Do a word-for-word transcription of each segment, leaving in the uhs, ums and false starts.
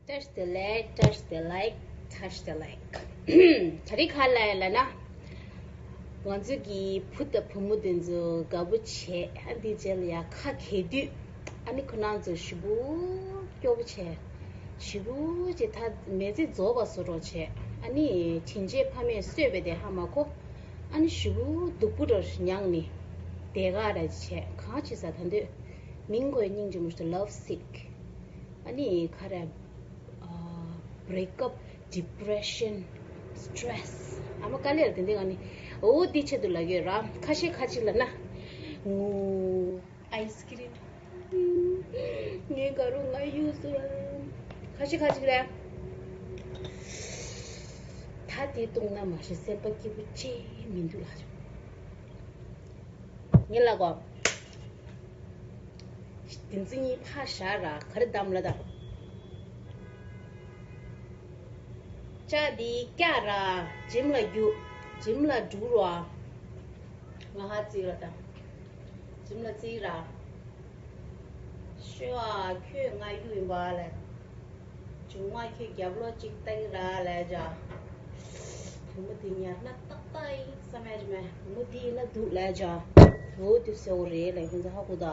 བཀྲ་ཤིས་བདེ་ལེགས། བཀྲ་ཤིས་བདེ་ལེགས། བཀྲ་ཤིས་བདེ་ལེགས། ག་རེ་ག་ལ་ལ་ན། ང་ཚོ་གི་བུ་དང་བུ་མོ་དེ་ཚོ་དགའ་པོ་བྱས། ཨ་འདི་རྗེས་ལ་ཡ་ཁ་གས་དུས། ཨ་ནི་ཁོ་རང་ཚོ་ཞེ་པོ་སྐྱོ་པོ་བྱས། ཞེ་པོ་ཅིག་ད་མི་ཚེ་རྫོགས་པ་བཟོ་འདྲ་བྱས། ཨ་ནི་དྲིན་ཆེན་ཕ་མས་གསོས་པའི་དེ་ཧ་མ་གོ། ཨ་ནི་ཞེ་པོ་སྡུག་པོ་འདྲ་མྱངས་ནས་བསྡད་ག་ར་བྱས། གང་བྱེད་ས། ད་འདོད་མིང་ཁོའི་སྙིང་རྗེ་མོ་ཞིག་ཏུ་love sick། ཨ་ནི་ག་རེ། break up, depression, stress. ཨ་མ་དཀའ་ལས་ལ་དེ་འདྲ་ཨ་ནི། འོ་འདི་ཆེད་དུ་ལབ་ཡོད་ར། ཁ་ཤས་ཁ་ཅིག་ལ་ན། ངུ། ice cream། ངའི་དགའ་རོགས་ང་གཡུག་སོང་། ཁ་ཤས་ཁ་ཅིག་ལ། ད་དེ་བཏུང་ན་མ་གཞི་སེམས་པ་སྐྱིད་པོ་ཅིག་མི་འདུག་ལབ་བྱུང་། ངས་ལབ་གོ། བདུན་ཚིགས་གཉིས་ཕར་བཞག་ར། ག་རེ་གདམ་ལ་ད། ལྕགས་འདི་བཀྱག་ར། gym་ལ་རྒྱུགས། gym་ལ་འགྲོ་ར། ང་ཧ་བརྩིས་ར་ད། gym་ལ་བརྩིས་ར། ཤོ་ཨ་ཁྱོད་ང་གཡུག་ཡིན་པ་ལས། བྱུང་བ་ཁྱོད་རྒྱབ་ལོག་ཅིག་བཏང་ར་ལས་བྱ། བུ་མོ་དེ་ཉར་ན་ཏག་ཏག་ཡིན་བསམ་ཡ་ཅི་མེད། བུ་མོ་དེ་ཡིན་ན་སྡུག་ལས་བྱ། འོ་དེ་གསལ་བོ་རེད་ལས། ཁྱོད་ཚོ་ཧ་གོ་ད།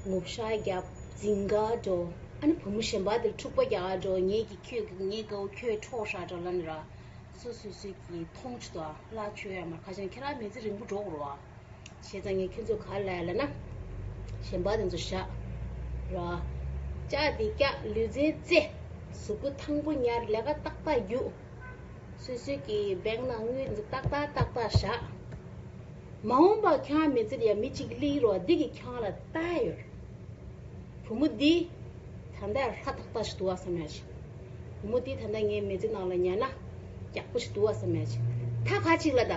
ངུ་ཤ་རྒྱབ་འཛིང་ག་འགྲོ། ཨ་ནི་བུ་མོ་གཞན་པ་དེར་འཁྲུག་པ་རྒྱག་ག་འགྲོ། ངེད་ཀྱི་ཁྱོད་ཀྱི་ངའི་དགའ་བོ་ཁྱོད་འཕྲོག་ཧྲ་འགྲོ་ལབ་ནི་ར། སོ་སོ་སོས་ཀྱི་མཐོང་ཆུ་དོ་ལ་ཆོས་ཡ་མར་ཁ་ཆེན་ཁྱེད་རང་མི་ཚེ་རིང་པོ་འགྲོ་དགོས་རོ། བྱས་ཙང་ངས་ཁྱོད་ཚོ་ག་ལ་ལ་ན། གཞན་པ་དེ་ཚོ་བཞག་ར། ལྕགས་དེ་བཀྱག་ལུས་རྩལ་རྩེ། གཟུགས་པོ་ཐང་པོ་ཉར། ལས་ཀ་ཏག་ཏག་རྒྱུགས། སོ་སོའི་གི་བེང་ནང་དངུལ་འདི་ཏག་ཏག་ཏག་ཏག་བཞག། མ་འོངས་པ་ཁྱོད་མི་ཚེ་ལ་ཡ་མི་གཅིག་སླེབས་རོ། འདི་གི་ཁྱོད་ལ་ལྟ་ཡོད། བུ་མོ་འདི་ད་ལྟ་ཧྲ་ཏག་ཏག་ཞིག་འདུག་བ་བསམ་ཡ་ཞིག་བུ་མོ་འདི་ད་ལྟ་ངའི་མི་ཚེ་ནང་ལ་ཉར་ན་ཡག་པོ་ཞིག་འདུག་བ་བསམ་ཡ་ཞིག་ད་ག་ཅིག་ལ་ད།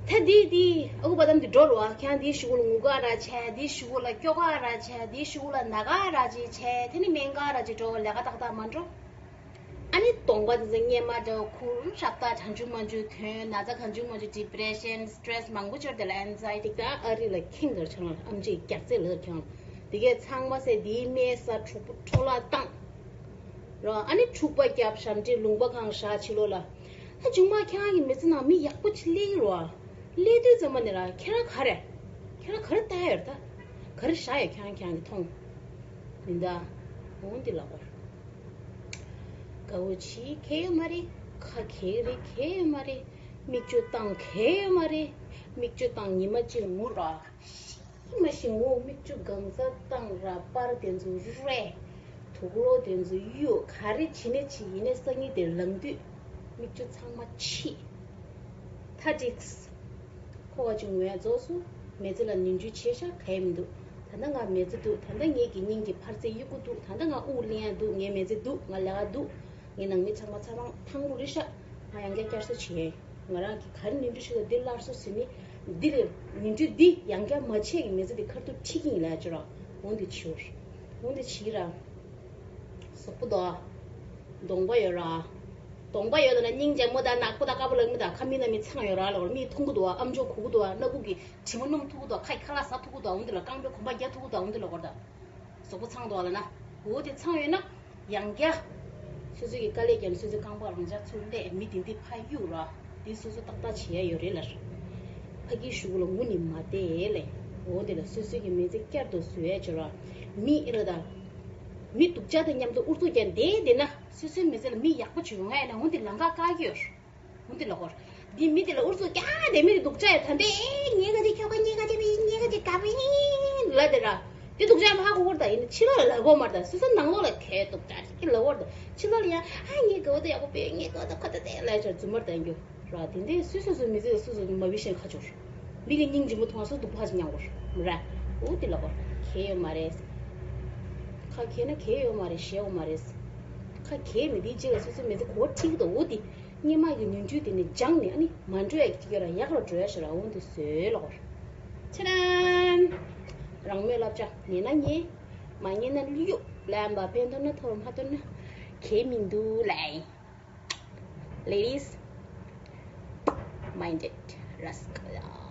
ད་འདི་འདི་ཨ་ཁུ་པ་དམ་འདི་འགྲོ་རོ་བ། ཁྱོད་འདི་ཞུ་གུ་ལ་ངུ་ག་ར་བྱས། འདི་ཞུ་གུ་ལ་སྐྱོ་ག་ར་བྱས། འདི་ཞུ་གུ་ལ་ན་ག་ར་ཅིག་བྱས། དེ་ནི་སྨན་ག་ར་ཅིག་འགྲོ། ལས་ཀ་ཏག་ཏག་མ་འགྲོ། ཨ་ནི་གདོང་པ་དེ་ཚོ་སྔས་མ་འདྲ་བོ་ཁུར་ཧྲབ་ཏག་གང་བྱུང་མང་བྱུང་ཐོན། ན་ཚ་གང་བྱུང་མང་བྱུང་depression, stress མང་པོ་ཅོར་དེ་ལ་anxiety ད་ཨ་རི་ལ་ཁེངས་དར་ཆང་ཨམ་ཆི་རྒྱག་རྩེ་ལ་ཁྱང་། དེ་གས་ཚང་མ་སེ་དེའི་སྨན་ཟ། གྲོགས་པོ་འཕྲོ་བརླག་བཏང་རོ། ཨ་ནི་འཁྲུག་པ་རྒྱབ། ཞབས་འདྲེན་ལུང་པ་གང་བཞག་ཕྱི་ལོགས་ལ། ད་བྱུང་མ་ཁྱང་གི་མི་ཚེ་ནང་མི་ཡག་པོ་ཅིག་སླེབས་རོ། སླེབས་དུས་ཙམ་པ་ནས་ར་ཁྱེད་རང་ག་རེ། ཁྱེད་རང་ག་རེ་ལྟ་ཡོད་ད། ག་རེ་བཞག་ཡོད་ཁྱེད་རང་ཁྱེད་རང་གི་མཐོང་། མི་འདའ། འོང་འདི་ལ་བར། དགའ་བོ་ཆེ་གལ་ཡོད་མ་རེད། ཁ་གས་རེད་གལ་ཡོད་མ་རེད། མིག་ཆུ་བཏང་གལ་ཡོད་མ་རེད། མིག་ཆུ་བཏང་ཉི་མ་གཅིག་ངུ་ར། ཤི་མ་ཤི་ངུ། མིག་ཆུ་གང་ཚ་བཏང་ར། པར་དེ་ཚོ་རུ་རེ། དུག་ལོག་དེ་ཚོ་གཡུག་ག་རེ་བྱེད་ནས་བྱེད་ཡིན་ནས་སང་ཉིན་དེ་ལངས་དུས་མིག་ཆུ་ཚང་མ་ཕྱིས། ད་འགྲིགས། ཁོ་བ་ཅུང་ངོས་རྫོགས་སོང་། མི་ཚེ་ལ་ནོར་འཁྲུལ་བྱས་ཤག་ག་ཡེ་མི་འདུག་ད་ལྟ་ང་མི་ཚེ་འདུག་ད་ལྟ་ངེད་ཀྱི་སྙིང་གི་འཕར་རྩེ་གཡུག་གུ་འདུག་ད་ལྟ་ང་དབུགས་ལེན་ཡ་འདུག་ངའི་མི་ཚེ་འདུག་ང་ལས་ཀ་འདུག་ངའི་ནང་མི་ཚང་མ་ཚ་ཐང་ཐང་རུ་རེད་ཤག་ང་ཡང་བསྐྱར་བསྐྱར་གསོ་བྱེད་ཡ་ཡིན། ང་རང་གི་ག་རེ་ནོར་འཁྲུལ་ཞིག་ལ་འདི་སླར་གསོ་ཟེར་ནི། འདི་ལས་ནོར་འཁྲུལ་འདི་ཡང་བསྐྱར་མ་བྱས་ཀྱི་མི་ཚེ་འདི་ཁ་ཐུག་ཁྲིད་ཀྱི་ཡིན་ལབ་ཅོ་ར། འོང་འདི་བྱིའུ། འོང་འདི་བྱིས་ར། གཟུགས་པོ་དོ། གདོང་པ་ཡོད་ར། གདོང་པ་ཡོད་ན་སྙིང་རྗེ་མོ་དང་ནག་པོ་དང་དཀར་པོ་ལབ་མི་དང་ཁ་མིག་ནང་མི་ཚང་ཡོད་ར་ལ་བར། མིག་མཐོང་གི་འདུག་བ། ཨམ་ཅོག་གོ་གི་འདུག་བ། སྣ་ཁུག་གི་དྲི་མ་སྣོམ་ཐུབ་ཀྱི་འདུག་བ། ཁ་ཡི་ཁ་ལག་ཟ་ཐུབ་ཀྱི་འདུག་བ། འོ་འདི་ལ་རྐང་པའི་གོམ་པ་རྒྱག་ཐུབ་ཀྱི་འདུག་བ། འོ་འདི་ལ་བར་ད། གཟུགས་པོ་ཚང་འདུག་བ་ལ་ན། འོ་དེ་ཚང་ཡོད་ན། ཡང་བསྐྱར། སོ་སོའི་གི་དཀའ་ལས་བརྒྱབ་ནས་སོ་སོའི་རྐང་པ་རང་འཇགས་ཚུར་སླེབས། མི་དེ་འདི་ཕར་གཡུག་ར། འདི་སོ་སོ་ཏག་ཏག་བྱེད་ཡ་ཡོད་རེད་ལ། ཕ་གིའི་གཞུག་ལ་ངུ་ནི་མ་བསྡད་ལས། འོ་དེ་ལ་སོ་སོའི་གི་མི་ཚེ་བསྐྱར་དུ་བཟོ་ཡ་བྱོས་ར། མི་ཨེ་ར་ད། མི་སྡུག་ཅག་དང་མཉམ་དུ་ཨུ་ཚུགས་རྒྱག་བསྡད་བསྡད་ན་སོ་སོའི་མི་ཚེ་ལ་མི་ཡག་པོ་བྱུང་ང་ཡིན་ན་འོ་འདི་ལམ་ཁ་བཀག་གི་ཡོད། འོ་འདི་ལ་གོ། འདི་མི་དེ་ལ་ཨུ་ཚུགས་རྒྱག་བསྡད་མི་དེ་སྡུག་ཅག་ཡོད་ད་འདི་ཨེ་ངའི་ཁ་ཅིག་ཁྱོ་ག་ངའི་ཁ་ཅིག་མི་ངའི་ཁ་ཅིག་དགའ་བོ་ཡིན་ལ་དེ་ར། དེ་སྡུག་ཅག་མ་ཧ་གོ་བར་ད་ཡིན་ཕྱི་ལོགས་ལ་ལབ་གོ་མར་ད་སོ་སོ་ནང་ལོགས་ལ་གལ་སྡུག་ཅག་ཅིག་ལབ་བར་ད་ཕྱི་ལོགས་ལ་ཡང་ཨ་ངའི་དགའ་བོ་དེ་ཡག་པོ་བོས་ངའི་དགའ་བོ་དེ་ཁོ་ད་དེ་ལབ་ཅར་རྫུན་མར་ད་ཡིན་རྒྱུ་ར། དེ་འདྲའི་སོ་སོ་སོ་མི་ཚེ་ལ་སོ་སོ་མ་བི་ཤེས་ཁ་ཆོར། མི་གི་སྙིང་རྗེ་མོ་མཐོང་སོ་སྡུག་ཕ་ཅིག་མྱངས་བར་མི་ར། འོ་དེ་ལ་བར་གལ་ཡོད་མ་རེད། ཁ་གལ་ན་གལ་ཡོད་མ་རེད་ཞེ་ཡོད་མ་རེད། ཁ་གལ་མི་དེའི་རྗེས་ལ་སོ་སོ་མི་ཚེ་གོ་ཁྲིག་ད་འོ་དེ། སྔོན་མ་གི་ནོར་འཁྲུལ་དེ་ནི་སྦྱངས་ནས་ཨ་ནི་མ་འགྲོ་ཡ་གི་ཐིག་ཡོད་ར་ཡག་ར་འགྲོ་ཡ་ཞིག་ར་འོང་དུ་བཟོས་ལ་གོ། ཆ་ན། རང་མོས་བསླབ་བྱ་ཉན་ན་ཉན། མ་ཉན་ན་གཡུག་ལབ་པ་ཕན་ཐོགས་ན་ཐོགས་མ་ཐོགས་ན་གལ་མི་འདུག་ལབ་ཡིན། Ladies, mind it, rascal.